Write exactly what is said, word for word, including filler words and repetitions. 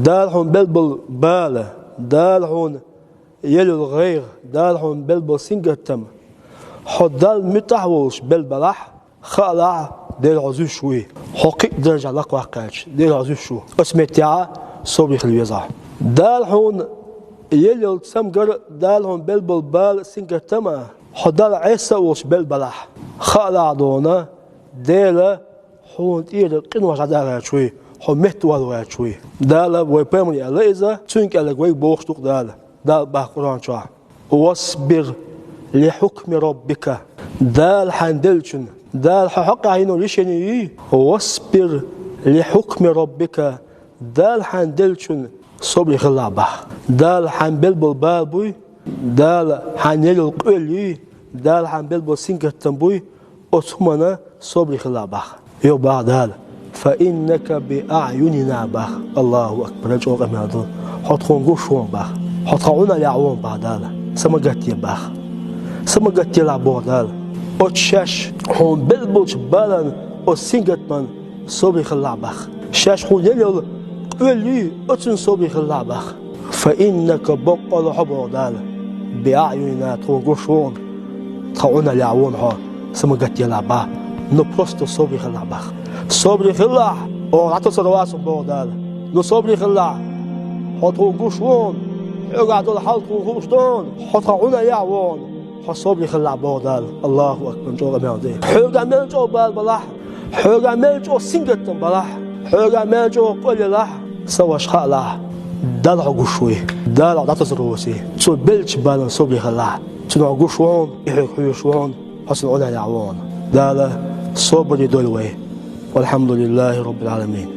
Дала хьуна белбал бала, Дала хьуна елил гӀайгӀа, Дала хьуна белбал сингаттам. Хьо Далла муьтӀахь волуш белбалахь, хаалахь, Дела хьо зуьйш вуй. Хьо кхин а даржа лакхваккхаьлча, Дела хьо зуьйш ву. Оцу меттехь собаре хила веза хьо. Дала хьуна елил цамгар, Дала хьуна белбал бала сингаттам а, хьо Далла Ӏеса а волуш белбалахь, хаалахь дуьйна, Дела хьуна тӀера къинош дӀадахьа гӀерташ вуй, хьо меттавала гӀерташ вуй. Дала вай пайхамаре аьлла иза, цуьнга аьлларг вайга бохуш ду-кх Дала. Дала боху Къуръан чохь: «Васбир ли хьукми роббика». Дала хьайна деллачун, Дала хьо хьокъехь йина решени юй. «Васбир ли хьукми роббика». Дала хьайна деллачун собаре хилалахь боху. Дала хьайна белбал бала буй, Дала хьайна елил къоьлла юй, Дала хьайна белбал сингаттам буй, оцу хӀуманна собаре хилалахь боху. Йо боху Дала: «Фа иннака би аъюнина» боху. Аллаху акбар, чӀогӀа къамел ду. Хьо тхуна гуш ву боху. Хьо тхан Ӏуналлехь ву боху Дала. Са ма гатде боху. Са ма гатделахь боху Дала. Оцу шаьш хьуна белла болчу балан, оцу сингаттаман собаре хилалахь боху. Шаьш хьуна елла йолу къоьлла юй, оцунна собаре хилалахь боху. «Фа иннака» баккъалла хьо боху Дала. «Би аъюнина» тхуна гуш ву, тхан Ӏуналлехь ву хьо, са ма гатделахь боху. Ну просто собаре хилалахь боху. Собаре хилалахь, оха дӀатосур вац хьуна боху Дала. Ну собаре хилалахь, хьо тхуна гуш ву, хьоьгахь долу хьал тхуна хууш ду, хьо тхан Ӏуналлехь ву. Хьо собаре хилалахь боху Дала. Аллаху акбар, чӀогӀа къамел ду. Хьоьгахь мел чӀогӀа бала балахь, хьоьгахь мел чӀогӀа сингаттам балахь, хьоьгахь мел чӀогӀа къоьлла елахь, са ваша хаалахь, Далла хьо гуш вуй, Дала хьо дӀатосур воций. Цо беллачу балан собаре хилалахь. Цунна хьо гуш ву хьуна, и хьоьга хьоьжуш ву хьуна, хьо цуьнан Ӏуналлехь ву хьуна. Дала собаре дойла вай. Валхьамдулиллахи роббил Ӏаламин.